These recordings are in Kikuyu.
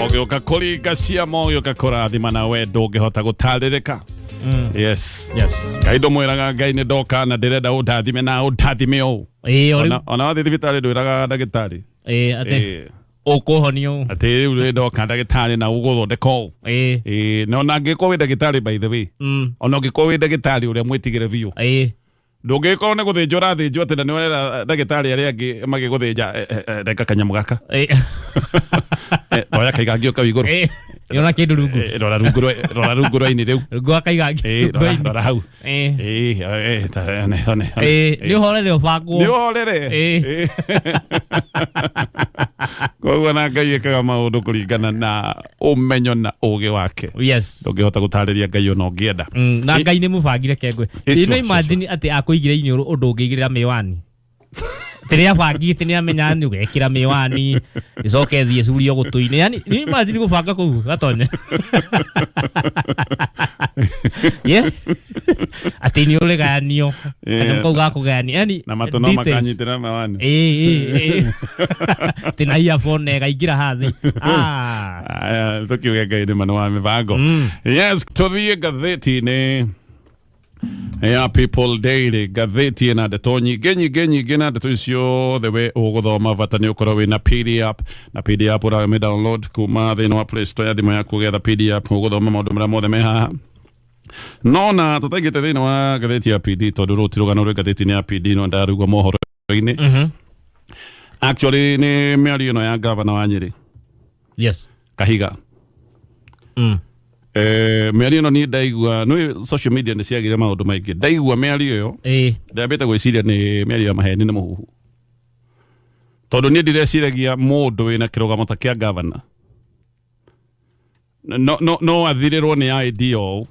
Ũgĩũka kũringa ciama, ũgĩũka kũrathima na we ndũngĩhota gũtarĩrĩka. Yes. Yes. Ngai ndũmwĩraga Ngai nĩ ndoka na ndĩrenda ũndathime na ũndathime ũũ. Ĩĩ, o rĩu. Ona wathiĩ thibitarĩ ndwĩraga ndagĩtarĩ. Ĩĩ, atĩ Ĩĩ. ũkũhonio ũũ. Atĩ rĩu nĩ ndoka ndagĩtarĩ na ũgũthondeka ũũ. Ĩĩ. Ĩĩ, na ona angĩkorwo wĩ ndagĩtarĩ, by the way, ona ũngĩkorwo wĩ ndagĩtarĩ ũrĩa mwĩtigĩre biũ, ndũngĩkorwo nĩ gũthĩnjwo ũrathĩnjwo atĩ na nĩ ũrera ndagĩtarĩ arĩa angĩ magĩgũthĩnja, "Renga kanyamũ gaka." "Toya kaigangio kau igũrũ." Nĩona kĩndũ rungu. Rora rungu rwa ini rĩu. Rungu wa kaigangio. Rora, rora hau. One, one, one. Nĩ ũhorere ũbangwo. Nĩ ũhorere. Koguo na Ngai ĩkaga maũndũ kũringana na ũmenyo na ũgĩ wake. Ndũngĩhota gũtarĩria Ngai ona ũngĩenda. Na Ngai nĩ mũbangire kengwe. You know, imagine atĩ akũigire iniũrũ ũndũ ũngĩigĩrĩra mĩwani. Atĩ nĩ abangĩte, nĩ amenya nĩ ũgekĩra mĩwani ĩcoke ĩthiĩ ĩcurio gũtũ-inĩ. Yani nĩ imagine gũbanga kũu gatonye. Yeah. Atĩ iniũrũ rĩgayanio. Kanyamũ kau gakũgayania. Yani na matũ no details. Makanyitĩra mawani. Ĩĩ. Atĩ na earphone na ĩgaingĩra haha thĩ. Ah. Aya, tũkiuge Ngai nĩ ma nĩ wa mĩbango. Yes, tũthiĩ ngathĩti-inĩ ya People Daily, ngathĩti ĩna ndeto nyingĩ nyingĩ nyingĩ, na ndeto icio ciothe we ũgũthoma bata nĩ ũkorwo wĩna PD app, na PD app ũramĩ download kuma thĩinĩ wa Play Store ya thimũ yaku, ũgetha PD app, ũgũthoma maũndũ marĩa mothe me haha. No na tũtaingĩte thĩinĩ wa ngathĩti ya PD, tondũ rũu ti rũgano rwĩ ngathĩti-inĩ ya PD, no ndarugwo mohoro-inĩ. Actually nĩ mĩario ĩno ya gavana wa Nyĩrĩ, Kahiga. Mĩario ĩno niĩ ndaigua, nĩ social media nĩ ciagire maũndũ maingĩ, ndaigua mĩario ĩyo ndambĩte gwĩciria nĩ mĩario ya maheni, nĩ mũhuhu, tondũ niĩ ndireciragia mũndũ wĩna kĩrũgamo ta kĩa gavana no athirĩrwo nĩ idea ũũ,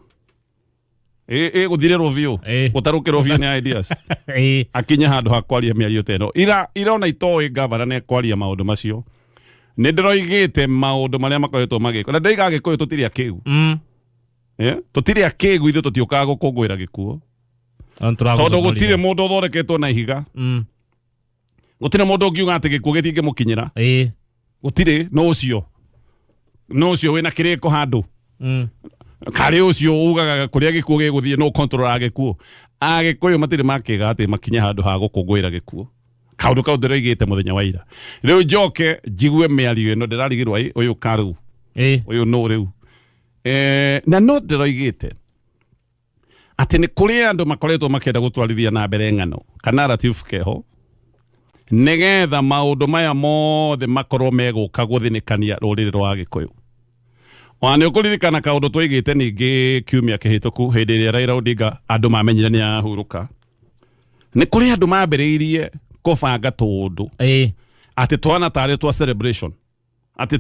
ĩ gũthirĩrwo biũ, gũtarũkĩrwo biũ nĩ ideas, akinye handũ ha kwaria mĩario ta ĩno. Ira irona itoĩ gavana nĩ kwaria maũndũ macio. Nĩ ndĩroigĩte maũndũ marĩa makoretwo magĩkwo, na ndĩroiga Agĩkũyũ tũtirĩ akĩgu. Tũtirĩ akĩgu, ithuĩ tũtiũkaga gũkũngũĩra gĩkuũ, tondũ gũtirĩ mũndũ ũthondeketwo na ihiga. Gũtirĩ mũndũ ũngiuga atĩ gĩkuũ gĩtingĩmũkinyĩra. Gũtirĩ. No ũcio wĩna kĩrĩko handũ karĩ ũcio ugaga kũrĩa gĩkuũ gĩgũthiĩ, no control gĩkuũ. Agĩkũyũ matirĩ makĩga atĩ makinye handũ ha gũkũngũĩra gĩkuũ. Kaũndũ kau ndĩroigĩte mũthenya wa ira. Rĩu njoke njigue mĩario ĩno, ndĩrarigĩrwo, "Ĩ, ũyũ karĩu ũyũ nũ rĩu?" Na no ndĩroigĩte atĩ nĩ kũrĩ andũ makoretwo makĩenda gũtwarithia na mbere ng'ano kana narrative keho, nĩgetha maũndũ maya mothe makorwo megũka gũthinĩkania rũrĩrĩ rwa Gĩkũyũ. Ona nĩ ũkũririkana kaũndũ twaigĩte ningĩ kiumia kĩhĩtũku, hĩndĩ ĩrĩa Raila Odinga andũ mamenyire nĩ ahurũka, nĩ kũrĩ andũ mambĩrĩirie kũbanga tũũndũ atĩ twana tarĩ twa celebration, atĩ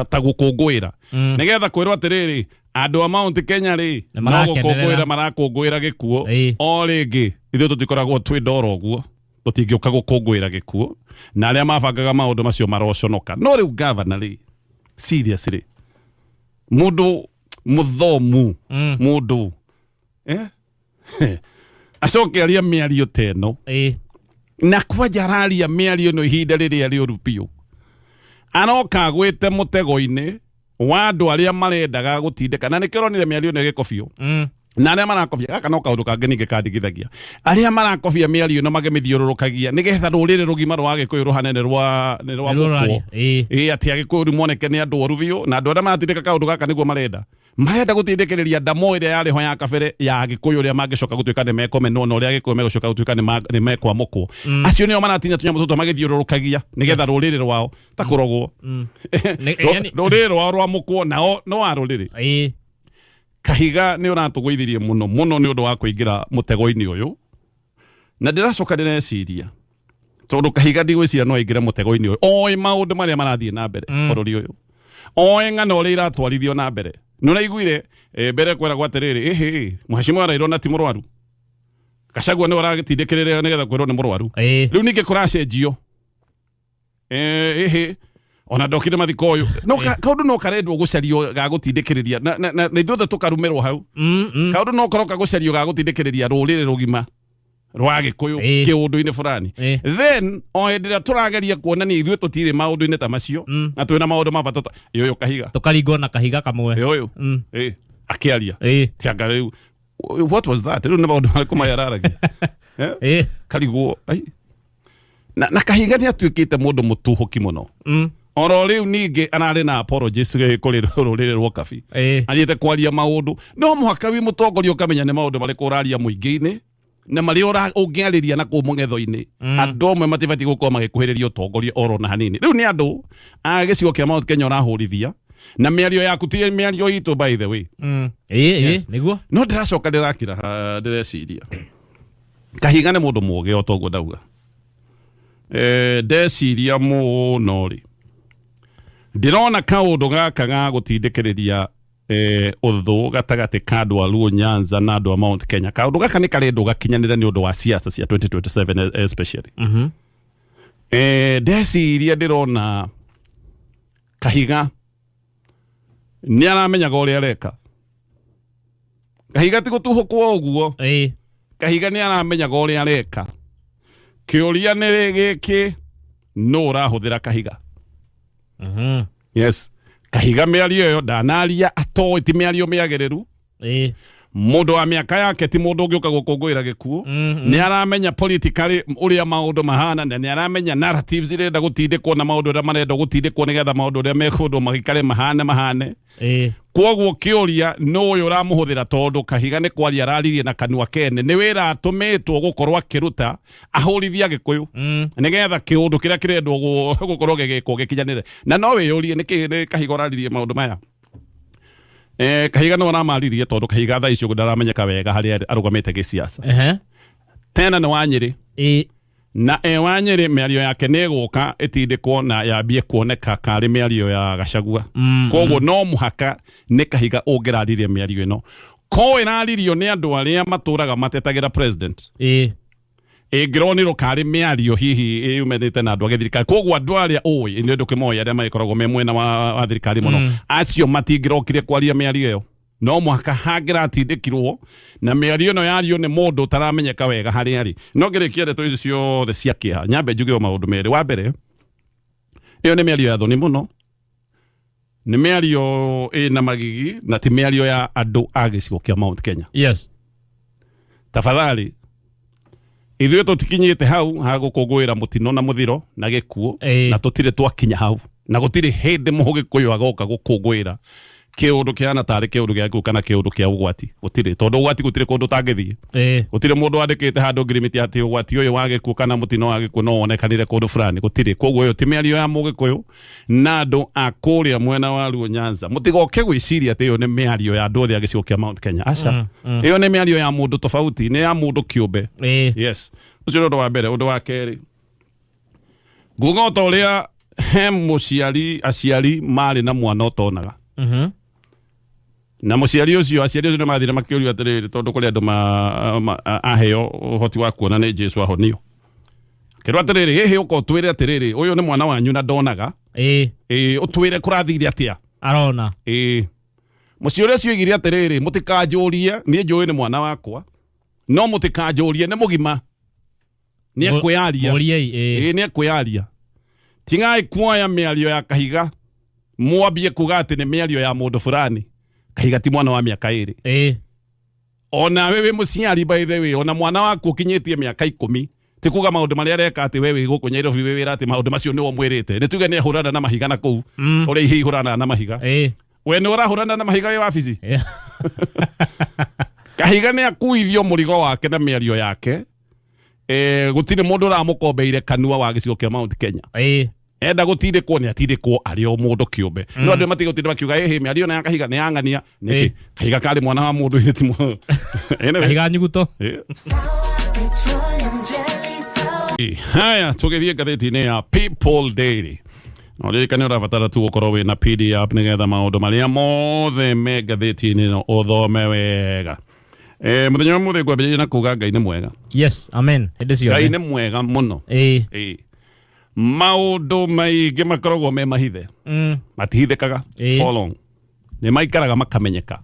ta gũkũngũĩra, nĩgetha kwĩrwo atĩrĩrĩ, andũ a Mount Kenya rĩ, Nĩ no marakenerera. gũkũngũĩra marakũngũĩra gĩkuũ. O rĩngĩ ithuĩ tũtikoragwo twĩ ndoro ũguo, tũtingĩũka gũkũngũĩra gĩkuũ, na arĩa mabangaga maũndũ macio maroconoka. No rĩu gavana rĩ, seriously, mũndũ mũthomu, mũndũ acoke aria mĩario ta ĩno, na kwanja araria mĩario ĩno ihinda rĩrĩa rĩũru biũ, aroka agwĩte mũtego-inĩ wa andũ arĩa marendaga gũtindĩka, na nĩkĩo ũronire mĩario ĩno ĩgĩkobio na arĩa marakobia. Gaka no kaũndũ kangĩ ningĩ kandigithagia, arĩa marakobia mĩario ĩno magĩmĩthiũrũrũkagia nĩgetha rũrĩrĩ rũgima rwa Agĩkũyũ rũhane nĩ rwa Nĩ mũkwo. rũraria. Ĩ atĩ Agĩkũyũ rĩu moneke nĩ andũ oru biũ, na andũ arĩa maratindĩka kaũndũ gaka nĩguo marenda gũtindĩkĩrĩria ndamo ĩrĩa yarĩ ho ya kabere ya Agĩkũyũ, ũrĩa mangĩcoka gũtuĩka nĩ mekomenwo, na ũrĩa Agĩkũyũ megũcoka gũtuĩka nĩ mekwamũkwo. Acio nĩo maratinia tũnyamũ tũtũ magĩthiũrũrũkagia nĩgetha rũrĩrĩ rwao ta kũrogwo, rũrĩrĩ rwao rwamũkwo, nao no a rũrĩrĩ. Kahiga nĩ ũratũgũithirie mũno mũno nĩ ũndũ wa kũingĩra mũtego-inĩ ũyũ, na ndĩracoka ndĩreciria, tondũ Kahiga ndigwĩciria no aingĩre mũtego-inĩ ũyũ oĩ maũndũ marĩa marathiĩ na mbere bũrũri ũyũ, oĩ ng'ano ũrĩa iratwarithio na mbere. Nĩ ũraiguire mbere kweragwo atĩrĩrĩ, ĩhĩ, mheshimiwa Raila na ti mũrwaru, Gachagua nĩ ũragĩtindĩkĩrĩria nĩgetha kwĩrwo nĩ mũrwaru. Rĩu ningĩ kũracenjio, ĩhĩ, ona ndokire mathiko ũyũ no kaũndũ no karendwo gũcario ga gũtindĩkĩrĩria na ithuothe tũkarumĩrwo hau. Kaũndũ no karoka gũcario ga gũtindĩkĩrĩria rũrĩrĩ rũgima. Rwa Gĩkũyũ kĩũndũ-inĩ fulani. Then o hĩndĩ ĩrĩa tũrageria kuonania ithuĩ tũtirĩ maũndũ-inĩ ta macio na twĩna maũndũ ma bata ĩ ũyũ Kahiga. Tũkaringwo na kahiga kamwe. Ĩ ũyũ ĩ akĩaria tianga rĩu, what was that? Rĩu nĩ maũndũ marĩkũ maya araragia? Eh? Karigwo ai. Na Kahiga nĩ atuĩkĩte mũndũ mũtuhũki mũno. Oro rĩu ningĩ ararĩ na apologies kũrĩ rũrĩrĩ rwa Kabi. Athiĩte kwaria maũndũ, no mũhaka wĩ mũtongoria ũkamenya nĩ maũndũ marĩkũ ũraria mũingĩ-inĩ na marĩa ũngĩarĩria na kũu mũng'etho-inĩ. Andũ amwe matibatiĩ gũkorwo magĩkuhĩrĩria ũtongoria oro na hanini. Rĩu nĩ andũ a gĩcigo kĩa Mount Kenya ũrahũrithia na mĩario yaku ti mĩario itũ, by the way. Ĩ nĩguo. No ndĩracoka ndĩrakira, ndĩreciria Kahiga nĩ mũndũ mũũgĩ o toguo ndauga. Ndeciria mũno rĩ, ndĩrona kaũndũ gaka ga gũtindĩkĩrĩria ũthũ gatagatĩ ka andũ a Luo Nyanza na andũ a Mount Kenya. Kaũndũ gaka nĩ karendwo gakinyanĩre nĩ ũndũ wa siasa cia 2027 especially. Ndeciria ndĩrona Kahiga nĩ aramenyaga ũrĩa areka. Kahiga ti gũtuhũkwo ũguo. Kahiga nĩ aramenyaga ũrĩa areka. Kĩũria nĩ gĩkĩ, nũ ũrahũthĩra Kahiga? Yes, Kahiga mĩario ĩyo ndanaria atoĩ ti mĩario mĩagĩrĩru. Mũndũ wa mĩaka yake ti mũndũ ũngĩũka gũkũngũĩra gĩkuũ. Nĩ aramenya politically ũrĩa maũndũ mahana, na nĩ aramenya narratives irenda gũtindĩkwo na maũndũ ũrĩa marenda gũtindĩkwo nĩgetha maũndũ ũrĩa mekũndũ magĩkare mahane mahane. Kwoguo kĩũria nĩ ũyũ ũramũhũthĩra, tondũ Kahiga nĩ kwaria araririe na kanua kene, nĩ wĩra atũmĩtwo gũkorwo akĩruta ahũrithia Gĩkũyũ nĩgetha kĩũndũ kĩrĩa kĩrendwo gũkorwo gĩgĩkwo gĩkinyanĩre. Na no wĩyũrie nĩkĩ nĩ Kahiga ũraririe maũndũ maya. Kahiga nĩ ũramaririe tondũ Kahiga thaa ici ũguo ndaramenyeka wega harĩa arũgamĩte gĩciaca. Tena nĩ wa Nyĩrĩ. Na e wa Nyĩrĩ, mĩario yake nĩ ĩgũka ĩtindĩkwo na yambie kuoneka karĩ mĩario ya Gachagua. Koguo no mũhaka nĩ Kahiga ũngĩraririe mĩario ĩno. Ko ĩraririo nĩ andũ arĩa matũraga matetagĩra president, ĩngĩronirwo karĩ mĩario hihi yumanĩte na andũ a gĩthirikari. Koguo andũ arĩa ũĩ nĩ ũndũ kĩmoĩ arĩa magĩkoragwo me mwena wa thirikari mũno, acio matingĩrokire kwaria mĩario ĩyo. No mũhaka hangĩratindĩkirwo na mĩario ĩno yario nĩ mũndũ ũtaramenyeka wega harĩa arĩ. No ngĩrĩkia ndeto ici ciothe cia kĩeha, nyambe njuge o maũndũ merĩ. Wa mbere, ĩyo nĩ mĩario ya thoni mũno, nĩ mĩario ĩna magigi, na ti mĩario ya andũ a gĩcigo kĩa Mount Kenya. Tafadhali, ithuĩ tũtikinyĩte hau ha gũkũngũĩra mũtino na mũthiro na gĩkuũ. Na tũtirĩ twakinya hau, na gũtirĩ hĩndĩ Mũgĩkũyũ agoka gũkũngũĩra kĩũndũ kĩhana tarĩ kĩũndũ gĩa gĩkuũ kana kĩũndũ kĩa ũgwati. Gũtirĩ, tondũ ũgwati gũtirĩ kũndũ ũtangĩthiĩ. Gũtirĩ mũndũ wandĩkĩte handũ ngirimiti atĩ ũgwati ũyũ wa gĩkuũ kana mũtino wa gĩkuũ no wonekanire kũndũ fulani. Gũtirĩ. Koguo ĩyo ti mĩario ya Mũgĩkũyũ, na andũ a kũrĩa mwena wa Luo Nyanza mũtigoke gwĩciria atĩ ĩyo nĩ mĩario ya andũ othe a gĩcigo kĩa Mount Kenya. Aca, ĩyo nĩ mĩario ya mũndũ tofauti, nĩ ya mũndũ kĩũmbe. Yes, ũcio nĩ ũndũ wa mbere. Ũndũ wa kerĩ, nguga o ta ũrĩa he mũciari, aciari marĩ na mwana ũtonaga, na mũciari ũcio, aciari acio nĩ mathire makĩũrio atĩrĩrĩ, tondũ kũrĩ andũ aheo ũhoti wa kuona nĩ Jesu ahonio, kĩrwo atĩrĩrĩ, hĩhĩ ũka ũtwĩre atĩrĩrĩ, ũyũ nĩ mwana wanyu na ndonaga. Ĩĩ, ũtwĩre kũrathire atĩa. Arona. Ĩĩ, mũciĩ ũrĩa cioigire atĩrĩrĩ, mũtikanjũrie, niĩ njũĩ nĩ mwana wakwa, no mũtikanjũrie, nĩ mũgima, nĩ ekwĩyaria. Mũriei ĩĩ. Ĩĩ, nĩ ekwĩyaria. Tigai kuoya mĩario ya Kahiga mwambie kuga atĩ nĩ mĩario ya mũndũ fulani. Kahiga ti mwana wa mĩaka 2. Ona we wĩ mũciari, by the way, ona mwana waku ũkinyĩtie mĩaka 10, ti kuga maũndũ marĩa areka atĩ we wĩ gũkũ Nairobi wĩ wĩra atĩ maũndũ macio nĩwe ũmwĩrĩte. Nĩ tuge nĩ ahũrana na mahiga na kũu ũrĩa ihĩ ihũranaga na mahiga, we nĩ ũrahũrana na mahiga wĩ wabici. Kahiga nĩ akuithio mũrigo wake na mĩario yake. Gũtirĩ mũndũ ũramũkombeire kanua wa gĩcigo kĩa Mount Kenya. Enda gũtindĩkwo nĩ atindĩkwo arĩ o mũndũ kĩũmbe, no andũ matige gũtinda makiuga ĩhĩ mĩario na ya Kahiga nĩ yang'ania nĩkĩ. Kahiga karĩ mwana wa mũndũ, ithe ti Anyway. Kahiga nyuguto. Petroleum jelly sour. Haya, tũgĩthiĩ ngathĩti-inĩ ya People Daily, no ririkane ũrabatara tu gũkorwo wĩna PD app nĩgetha maũndũ marĩa mothe me ngathĩti-inĩ ĩno ũthome wega. Mũthenya wa mũthĩ ngwambĩrĩria na kuga Ngai nĩ mwega. Yes, amen, hĩndĩ Ngai ciothe. nĩ mwega mũno. Maũndũ maingĩ makoragwo me mahithe, matihithĩkaga for long, nĩ maikaraga makamenyeka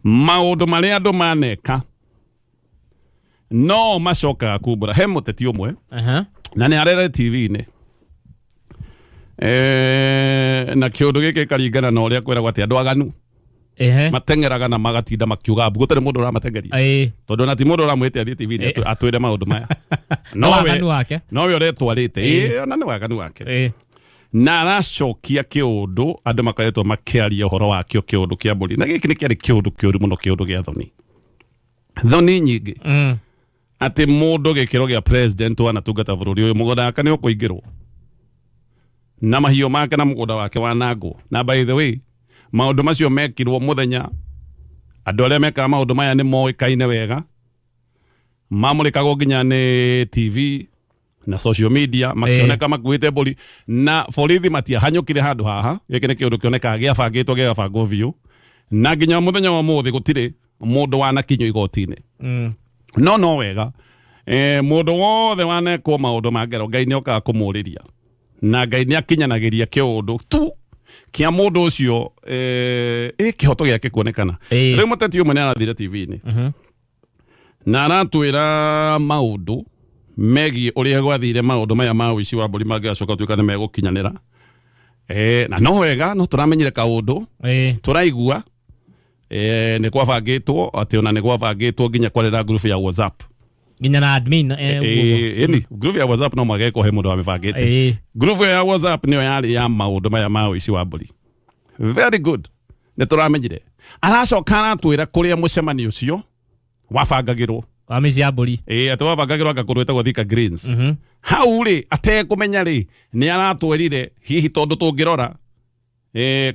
maũndũ marĩa andũ maneka. No macokaga kumbũra he mũteti ũmwe na nĩ arere TV-inĩ na kĩũndũ gĩkĩ gĩkaringana na ũrĩa kwĩragwo atĩ andũ aganu mateng'eraga na magatinda makiuga mbu gũtarĩ mũndũ ũramatengeria tondũ ona ti mũndũ ũramwĩte athiĩ TV-inĩ atwĩre maũndũ maya. No waganu wake. Nowe ũretwarĩte. Ĩĩ, ona nĩ waganu wake. Na aracokia kĩũndũ andũ makoretwo makĩaria ũhoro wakĩo, kĩũndũ kĩa mbũri, na gĩkĩ nĩ kĩarĩ kĩũndũ kĩũru mũno, kĩũndũ gĩa thoni, thoni nyingĩ, atĩ mũndũ gĩkĩro gĩa president wanatungata bũrũri ũyũ, mũgũnda wake nĩ ũkũingĩrwo na mahiũ make na mũgũnda wake wanangwo. Na by the way, maũndũ macio mekirwo mũthenya andũ arĩa mekaga maũndũ maya nĩ moĩkaine wega, mamũrĩkagwo nginya nĩ TV na social media, makĩoneka makuĩte mbũri, na borithi matiahanyũkire handũ haha. Gĩkĩ nĩ kĩũndũ kĩonekaga gĩabangĩtwo, gĩgabangwo biũ, na nginya mũthenya wa ũmũthĩ gũtirĩ mũndũ wanakinyio igoti-inĩ. No wega, mũndũ wothe wanekwo maũndũ ma ngero, Ngai nĩ okaga kũmũrĩria, na Ngai nĩ akinyanagĩria kĩũndũ tu kĩa mũndũ ũcio, ĩ kĩhoto gĩake kuonekana. Rĩu mũteti ũmwe nĩ arathire TV-inĩ na aratwĩra maũndũ megiĩ ũrĩa gwathire maũndũ maya ma ũici wa mbũri mangĩgacoka tuĩka nĩ megũkinyanĩra. Na no wega no tũramenyire kaũndũ tũraigua nĩ kwabangĩtwo atĩ ona nĩ gwabangĩtwo nginya kwarĩ na ngurubu ya WhatsApp. Nginya na admin ũguo. Ĩni ngurubu ya WhatsApp no mwaka ĩkorwo he mũndũ wamĩbangĩte. Ngurubu ĩyo ya WhatsApp nĩyo yarĩ ya maũndũ maya ma ũici wa mbũri. Very good, nĩ tũramenyire. Aracoka aratwĩra kũrĩa mũcemanio ũcio wabangagĩrwo. Wa mĩciĩ ya mbũri. Ĩĩ, atĩ wabangagĩrwo anga kũndũ gwĩtagwo Thika Greens. Hau rĩ, atekũmenya rĩ, nĩ aratwĩrire hihi tondũ tũngĩrora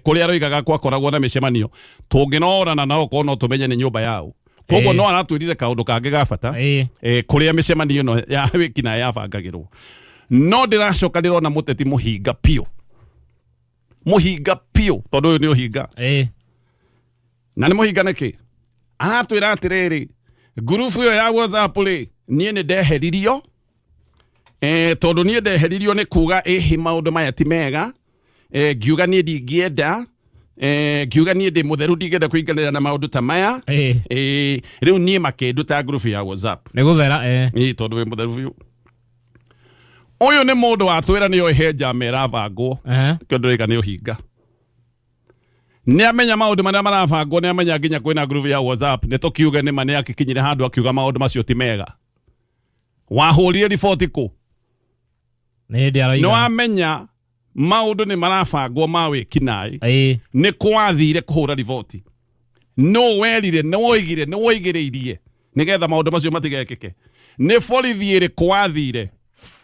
kũrĩa aroigaga gwakoragwo na mĩcemanio, tũngĩnorana nao korwo no tũmenye nĩ nyũmba yao, koguo no aratwĩrire kaũndũ kangĩ ga bata, kũrĩa mĩcemanio ĩno ya wĩkinaĩ yabangagĩrwo. No ndĩracoka ndĩrona mũteti mũhinga biũ, mũhinga biũ, tondũ ũyũ nĩ ũhinga. Na nĩ mũhinga nĩkĩ? Aratwĩra atĩrĩrĩ, ngurubu ĩyo ya WhatsApp rĩ, niĩ nĩ ndeheririo, tondũ niĩ ndeheririo nĩ kuga ĩhĩ maũndũ maya ti mega, ngiuga niĩ ndingĩenda, ngiuga niĩ ndĩ mũtheru, ndingĩenda kũinganĩra na maũndũ ta maya. Rĩu niĩ makĩnduta ngurubu ya WhatsApp. Nĩ gũthera. Tondũ wĩ mũtheru biũ. Ũyũ nĩ mũndũ watwĩra nĩoĩ he njama ĩrabangwo. Kĩo ndĩroiga nĩ ũhinga. Nĩ amenya maũndũ marĩa marabangwo, nĩ amenya nginya kwĩna group ya WhatsApp. Nĩ tũkiuge nĩ ma nĩ akĩkinyire handũ akiuga maũndũ macio ti mega. Wahũrire riboti kũ? Nĩ hĩndĩ Nĩ aroiga. wamenya maũndũ nĩ marabangwo ma wĩkinaĩ, nĩ kwathire kũhũra riboti? No werire, nĩ woigire, nĩ woigĩrĩirie nĩgetha maũndũ macio matigekĩke? Nĩ borithi ĩrĩkũ wathire?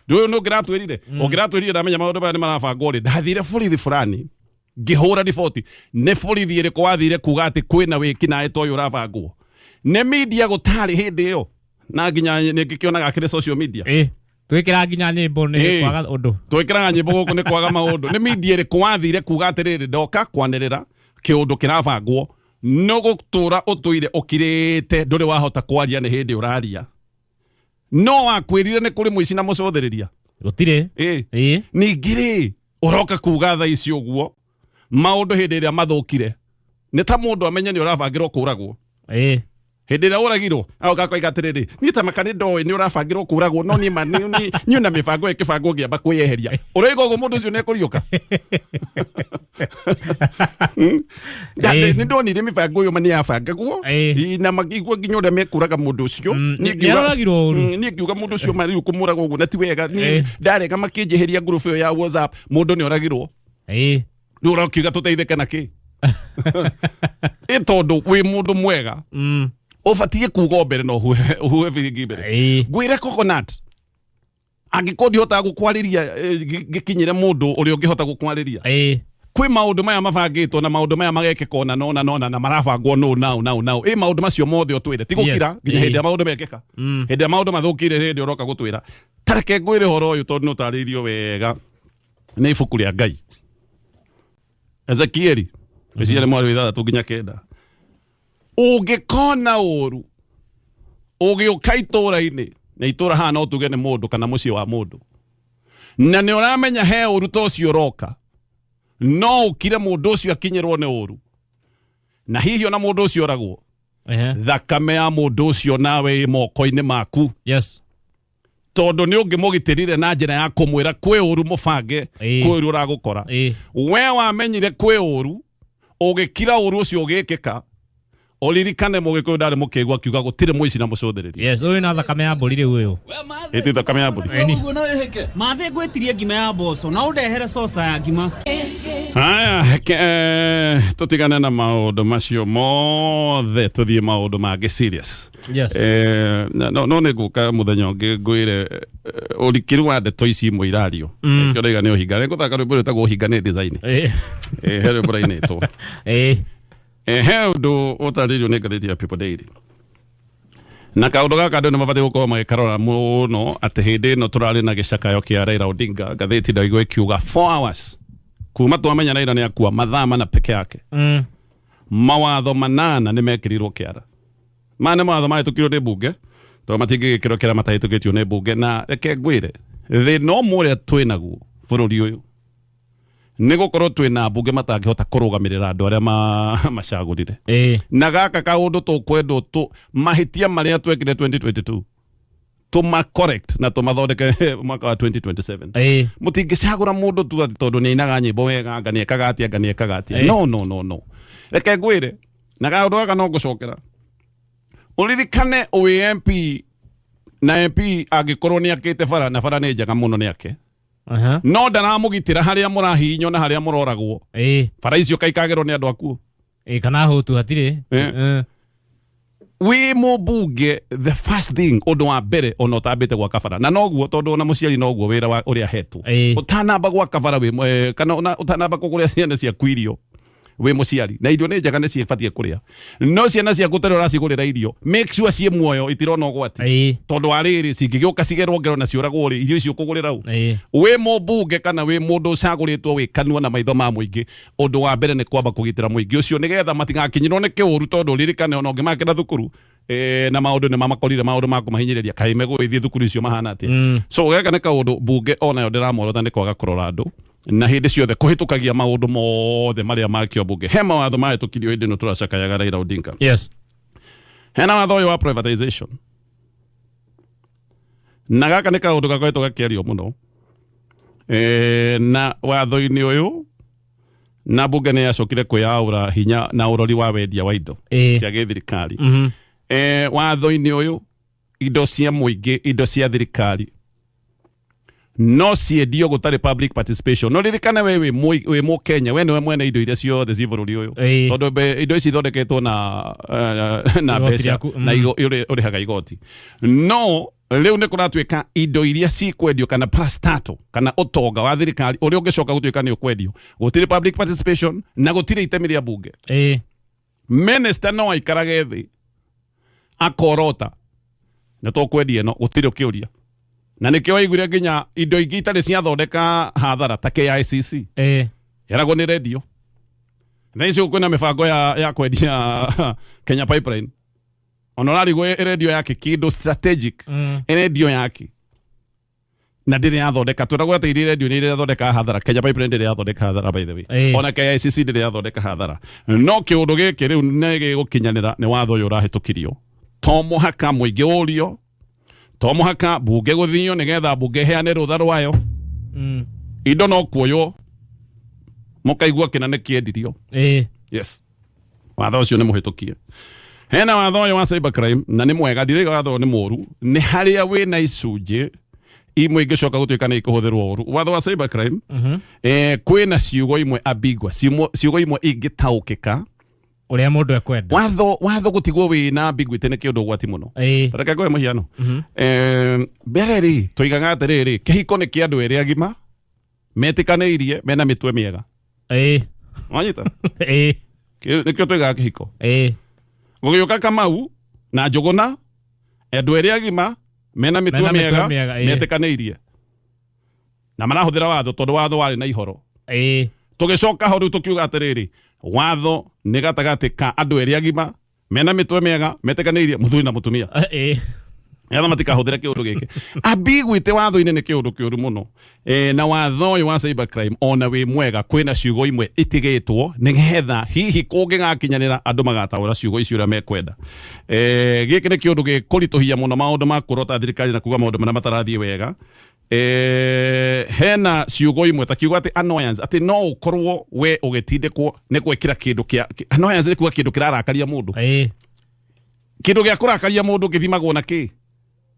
Ndũyũ nĩ ũngĩratwĩrire, ũngĩratwĩrire ndamenya maũndũ maya nĩ marabangwo rĩ, ndathire borithi fulani ngĩhũra riboti. Nĩ borithi ĩrĩkũ wathire kuga atĩ kwĩna wĩkinaĩ ta ũyũ ũrabangwo? Nĩ media gũtarĩ hĩndĩ ĩyo, na nginya nĩ ngĩkĩonaga akĩrĩ social media. Twĩkĩra nginya nyĩmbo nĩ kwaga ũndũ. Twĩkĩraga nyĩmbo gũkũ nĩ kwaga maũndũ. Nĩ media ĩrĩkũ wathire kuga atĩrĩrĩ, ndoka kwanĩrĩra kĩũndũ kĩrabangwo? No gũtũra ũtũire ũkirĩte, ndũrĩ wahota kwaria, nĩ hĩndĩ ũraria. No wakwĩrire nĩ kũrĩ mũici na mũcũthĩrĩria? Gũtirĩ. Ningĩ rĩ, ũroka kuga thaa ici ũguo maũndũ hĩndĩ ĩrĩa mathũkire, nĩ ta mũndũ amenye nĩ ũrabangĩrwo kũragwo. Hĩndĩ ĩrĩa ũragirwo agoka akoiga atĩrĩrĩ, niĩ ta maka nĩ ndoĩ nĩ ũrabangĩrwo kũragwo, no niĩ ma niĩ na mĩbango ĩkĩbangwo ngĩamba kwĩyeheria. Ũroiga ũguo mũndũ ũcio nĩ ekũriũka? Nĩ ndonire mĩbango ĩyo ma nĩ yabangagwo na makĩigua nginya ũrĩa mekũraga mũndũ ũcio. Niĩ Nĩ aroragirwo ũru. Niĩ ngiuga mũndũ ũcio ma rĩu kũmũraga ũguo na ti wega. Niĩ ndarega makĩnjeheria ngurubu ĩyo ya WhatsApp. Mũndũ nĩ oragirwo. Rĩu ũrakiuga tũteithĩke na kĩ? Ĩ tondũ wĩ mũndũ mwega, ũbatiĩ kuga o mbere na ũhuhe biringi mbere. Ngwĩre coconut, angĩkorwo ndihotaga gũkwarĩria, ngĩkinyĩre mũndũ ũrĩa ũngĩhota gũkwarĩria, kwĩ maũndũ maya mabangĩtwo na maũndũ maya magekĩka ona nona nona na marabangwo no now now now, ĩ maũndũ macio mothe ũtwĩre ti gũkira nginya hĩndĩ ĩrĩa maũndũ mekĩka, hĩndĩ ĩrĩa maũndũ mathũkire, hĩndĩ ũroka gũtwĩra. Tareke ngwĩre ũhoro ũyũ tondũ nĩ ũtarĩirio wega nĩ ibuku rĩa Ngai, Ezekieli mĩciarĩ mweri wa 6 nginya 9. Ũngĩkona ũru ũgĩũka itũũra-inĩ, na itũũra haha no tuge nĩ mũndũ kana mũciĩ wa mũndũ, na nĩ ũramenya he ũru ta ũcio ũroka, no ũkire mũndũ ũcio akinyĩrwo nĩ ũru, na hihi ona mũndũ ũcio oragwo. Thakame ya mũndũ ũcio nawe ĩ moko-inĩ maku. Tondũ nĩ ũngĩmũgitĩrire na njĩra ya kũmwĩra kwĩ ũru mũbange, kwĩ ũru ũragũkora. We wamenyire kwĩ ũru, ũgĩkira ũru ũcio ũgĩkĩka. Ũririkane Mũgĩkũyũ ndarĩ mũkĩgu akiuga gũtirĩ mũici na mũcũthĩrĩria. Yes, ũyũ na thakame ya mbũri rĩu ũyũ. Ĩti thakame ya mbũri. Ũguo no ĩhĩke. Mathĩ ngwĩtirie ngima ya mboco na ũndehere coca ya ngima. Haya, tũtigane na maũndũ macio mothe tũthiĩ maũndũ mangĩ serious. No nĩ ngũka mũthenya ũngĩ ngwĩre ũrikĩru wa ndeto ici imwe irario. Nĩkĩo ndaiga nĩ ũhinga. Nĩ ngũthaka rwĩmbo rwĩtagwo ũhinga nĩ design. He rwĩmbo rainĩtwo. He ũndũ ũtarĩirio nĩ ngathĩti ya People Daily. Na kaũndũ gaka andũ nĩ mabatiĩ gũkorwo magĩkarora mũno atĩ hĩndĩ ĩno tũrarĩ na gĩcakayo kĩa Raila Odinga, ngathĩti ndaigua ĩkiuga 4 hours kuma twamenya Raila nĩ akua, mathaa mana peke yake, mawatho 8 nĩ mekĩrirwo kĩara. Maya nĩ mawatho mahĩtũkirio nĩ mbunge, tondũ matingĩgĩkĩrwo kĩara matahĩtũkĩtio nĩ mbunge. Na reke ngwĩre, thĩna ũmwe ũrĩa twĩ naguo bũrũri ũyũ nĩ gũkorwo twĩ na mbunge matangĩhota kũrũgamĩrĩra andũ arĩa macagũrire. Na gaka kaũndũ tũkwendwo tũ mahĩtia marĩa twekire 2022 tũma correct na tũmathondeke mwaka wa 2027. Mũtingĩcagũra mũndũ tu atĩ tondũ nĩ ainaga nyĩmbo wega, anga nĩ ekaga atĩa, anga nĩ ekaga atĩa. No, no, no, no. Reke ngwĩre, na kaũndũ gaka no ngũcokera. Ũririkane wĩ MP na MP angĩkorwo nĩ akĩte bara na bara nĩ njega mũno nĩ ake. No ndaramũgitĩra harĩa mũrahihinywo na harĩa mũroragwo. Bara icio kaikagerwo nĩ andũ akuo. Kana hũtu hatirĩ. Wĩ mũmbunge, the first thing, ũndũ wa mbere ona ũtambĩte gwaka bara, na noguo tondũ ona mũciari noguo wĩra wa ũrĩa ahetwo. Ũtanamba gwaka bara wĩ, kana ona ũtanamba kũgũrĩra ciana ciaku irio wĩ mũciari, na irio nĩ njega nĩ cibatiĩ kũrĩa, no ciana ciaku tarĩ ũracigũrĩra irio, make sure ciĩ muoyo itirona ũgwati. Tondũ wa rĩrĩ, cingĩgĩũka cigerwo ngero na ciũragwo rĩ, irio icio ũkũgũrĩra ũ? Wĩ mũmbunge kana wĩ mũndũ ũcagũrĩtwo wĩ kanua na maitho ma mũingĩ, ũndũ wa mbere nĩ kwamba kũgitĩra mũingĩ ũcio nĩgetha matigakinyĩrwo nĩ kĩũru, tondũ ririkane ona ũngĩmakĩra thukuru, na maũndũ nĩ mamakorire, maũndũ ma kũmahinyĩrĩria, kaĩ megũgĩthiĩ thukuru icio mahana atĩa? So gaka nĩ kaũndũ mbunge onayo ndĩramorota nĩ kwaga kũrora andũ na hĩndĩ ciothe kũhĩtũkagia maũndũ mothe marĩa makĩo mbunge. He mawatho mahĩtũkirio hĩndĩ ĩno tũracakayaga Raila Odinga. Hena watho ũyũ wa privatization, na gaka nĩ kaũndũ gakoretwo gakĩario mũno. Na watho-inĩ ũyũ na mbunge nĩ yacokire kwĩyaũra hinya na ũrori wa wendia wa indo cia gĩthirikari. Watho-inĩ ũyũ indo cia mũingĩ, indo cia thirikari no ciendio gũtarĩ public participation. No ririkane we wĩ Mũkenya, we nĩwe mwene indo iria ciothe ci bũrũri ũyũ. Tondũ indo ici ithondeketwo na Igoti mbeca, rĩaku, na ũrĩhaga igoti. No rĩu nĩ kũratuĩka indo iria cikwendio kana parastatal kana ũtonga wa thirikari ũrĩa ũngĩcoka gũtuĩka nĩ ũkwendio, gũtirĩ public participation na gũtirĩ itemi rĩa mbunge. Minister no aikarage thĩ akorota nĩ tũkwendia ĩno, gũtirĩ ũkĩũria. Na nĩkĩo waiguire nginya indo ingĩ itarĩ ciathondeka hathara ta KICC yaragwo nĩ redio. Thaa ici kwĩna mĩbango ya kwendia Kenya Pipeline, ona ũrarigwo ĩrendio yake kĩndũ strategic, ĩrendio yake na ndĩrĩ yathondeka. Twĩragwo atĩ iria irendio nĩ irathondeka hathara. Kenya Pipeline ndĩrĩ yathondeka hathara, by the way. Ona KICC ndĩrĩ yathondeka hathara. No kĩũndũ gĩkĩ rĩu nĩ gĩgũkinyanĩra nĩ watho ũyũ ũrahĩtũkirio. To mũhaka mũingĩ ũrio, to mũhaka mbunge gũthio nĩgetha mbunge ĩheane rũtha rwayo. Indo no kuoywo mũkaigua kĩna nĩ kĩendirio. Yes, watho ũcio nĩ mũhĩtũkie. Hena watho ũyũ wa cybercrime na nĩ mwega, ndirauga watho ũyũ nĩ mũru, nĩ harĩa wĩna icunjĩ imwe ingĩcoka gũtuĩka nĩ ikũhũthĩrwo ũru. Watho wa cybercrime, kwĩna ciugo imwe ambiguous, ciugo imwe ingĩtaũkĩka ũrĩa mũndũ ekwenda. Watho gũtigwo wĩna ambiguity nĩ kĩũndũ ũgwati mũno. Reke ngũhe mũhiano. Mbere rĩ, tũigaga atĩrĩrĩ, kĩhiko nĩ kĩa andũ erĩ agima metĩkanĩirie mena mĩtwe mĩega. Wanyita? Nĩkĩo tũigaga kĩhiko. Gũgĩũka Kamau na Njũgũna, andũ erĩ agima mena mĩtwe Mena mĩtwe mĩega, mĩega, metĩkanĩirie na marahũthĩra watho tondũ watho warĩ na ihoro. Tũgĩcoka ho rĩu tũkiuga atĩrĩrĩ, watho nĩ gatagatĩ ka andũ erĩ agima mena mĩtwe mĩega metĩkanĩirie, mũthuri na mũtumia. Nĩgetha matikahũthĩre kĩũndũ gĩkĩ. Ambiguity watho-inĩ nĩ kĩũndũ kĩũru mũno. E, na watho ũyũ wa cyber crime ona wĩ mwega kwĩna ciugo imwe itigĩtwo nĩgetha hihi kũngĩgakinyanĩra andũ magataũra ciugo icio ũrĩa mekwenda. E, gĩkĩ nĩ kĩũndũ gĩkũritũhia mũno maũndũ ma kũrota thirikari na kuga maũndũ marĩa matarathiĩ wega. E, hena ciugo imwe ta kiugo atĩ annoyance atĩ no ũkorwo we ũgĩtindĩkwo nĩ gwĩkĩra kĩndũ kĩa annoyance nĩ kuga kĩndũ kĩrarakaria mũndũ. Kĩndũ gĩa kũrakaria mũndũ gĩthimagwo na kĩ?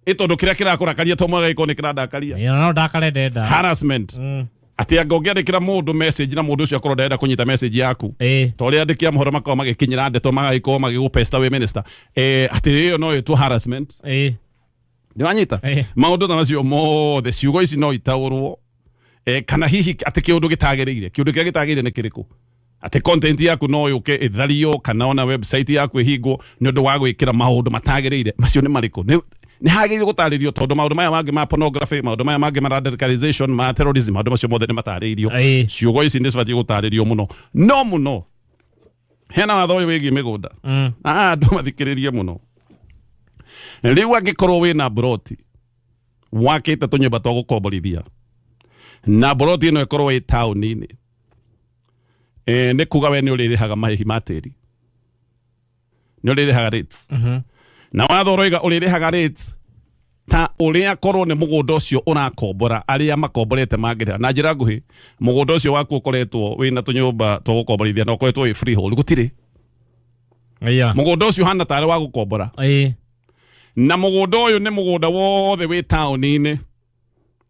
Ĩ tondũ kĩrĩa kĩrakũrakaria to mwega gĩkorwo nĩ kĩrandakaria. Ĩĩ, no ndakare ndenda. Harassment. Atĩ anga ũngĩandĩkĩra mũndũ message na mũndũ ũcio akorwo ndarenda kũnyita message yaku. Ta ũrĩa andĩki a mohoro makoragwo magĩkinyĩra ndeto magagĩkorwo magĩgũpesta wĩ minister. Atĩ ĩyo no ĩtwo harassment. Nĩwanyita? Maũndũ ta macio mothe ciugo ici no itaũrwo kana hihi atĩ kĩũndũ gĩtagĩrĩire. Kĩũndũ kĩrĩa gĩtagĩrĩire nĩ kĩrĩkũ? Atĩ content yaku no yũke ĩthario kana ona website yaku ĩhingwo nĩ ũndũ wa gwĩkĩra maũndũ matagĩrĩire. Macio nĩ marĩkũ? Nĩ nĩ hagĩrĩire gũtarĩrio tondũ maũndũ maya mangĩ ma pornography, maũndũ maya mangĩ ma radicalization, ma terrorism, maũndũ macio mothe nĩ matarĩirio. Ciugo ici nĩ cibatiĩ gũtarĩrio mũno. No mũno hena watho ũyũ wĩgiĩ mĩgũnda. Na andũ mathikĩrĩrie mũno. Rĩu angĩkorwo wĩna mburoti wakĩte tũnyũmba twa gũkomborithia na mburoti ĩno ĩkorwo ĩ taũni-inĩ e, nĩ kuga we nĩ ũrĩrĩhaga marĩhi ma tĩri nĩ ũrĩrĩhaga rates na watho ũroiga ũrĩrĩhaga rates ta ũrĩa korwo nĩ mũgũnda ũcio ũrakombora arĩa makomborete mangĩrĩha na njĩra nguhĩ mũgũnda ũcio waku ũkoretwo wĩna tũnyũmba twa gũkomborithia na ũkoretwo wĩ freehold gũtirĩ Mũgũnda ũcio ũhana tarĩ wa gũkombora na mũgũnda ũyũ nĩ mũgũnda wothe wĩ taũni-inĩ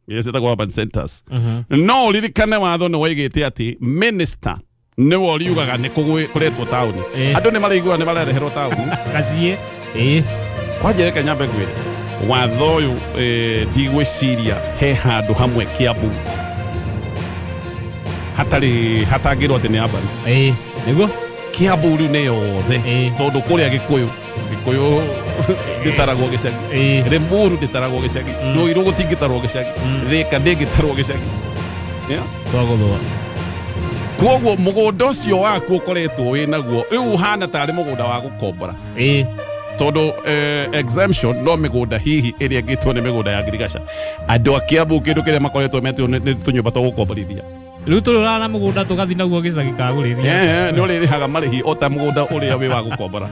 iria ciĩtagwo urban centers. No ũririkane watho nĩ woigĩte atĩ minister nĩwe ũriugaga nĩ kũ kũretwo taũni. Andũ nĩ marĩiguaga nĩ marereherwo taũni. Gaciĩ. Ĩĩ. Kwanja reke nyambe ngwĩre watho ũyũ ndigwĩciria he handũ hamwe Kiambu hatarĩ hatangĩrwo atĩ nĩ urban. Ĩĩ. Nĩguo? Kiambu rĩu nĩ yothe. Tondũ kũrĩa Gĩkũyũ Gĩkũyũ ndĩtaragwo gĩcagi. Limuru ndĩtaragwo gĩcagi. Ruiru gũtingĩtarwo gĩcagi. Thika ndĩngĩtarwo gĩcagi. Yeah. Twagũthwo. Koguo mũgũnda ũcio waku ũkoretwo wĩ naguo rĩu ũhana tarĩ mũgũnda wa gũkombora. Tondũ exemption no mĩgũnda hihi ĩrĩa ĩngĩtwo nĩ mĩgũnda ya ngirigaca. Andũ a Kiambu kĩndũ kĩrĩa makoretwo metĩrwo nĩ tũnyũmba twa gũkomborithia. Rĩu tũrũraga na mũgũnda tũgathiĩ naguo gĩcagi ka gũrĩithia. Nĩ ũrĩrĩhaga marĩhi o ta mũgũnda ũrĩa wĩ wa gũkombora.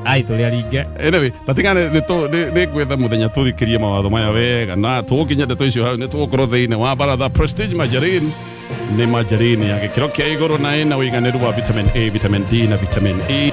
Ai tũrĩ aringe. Anyway, tatigane nĩ ngwetha mũthenya tũthikĩrie mawatho maya wega na tũgũkinya ndeto icio hau nĩ tũgũkorwo thĩinĩ wa baratha. Prestige Margarine nĩ margarine ya gĩkĩro kĩa igũrũ na ĩna ũiganĩru wa vitamin A, vitamin D na vitamin E.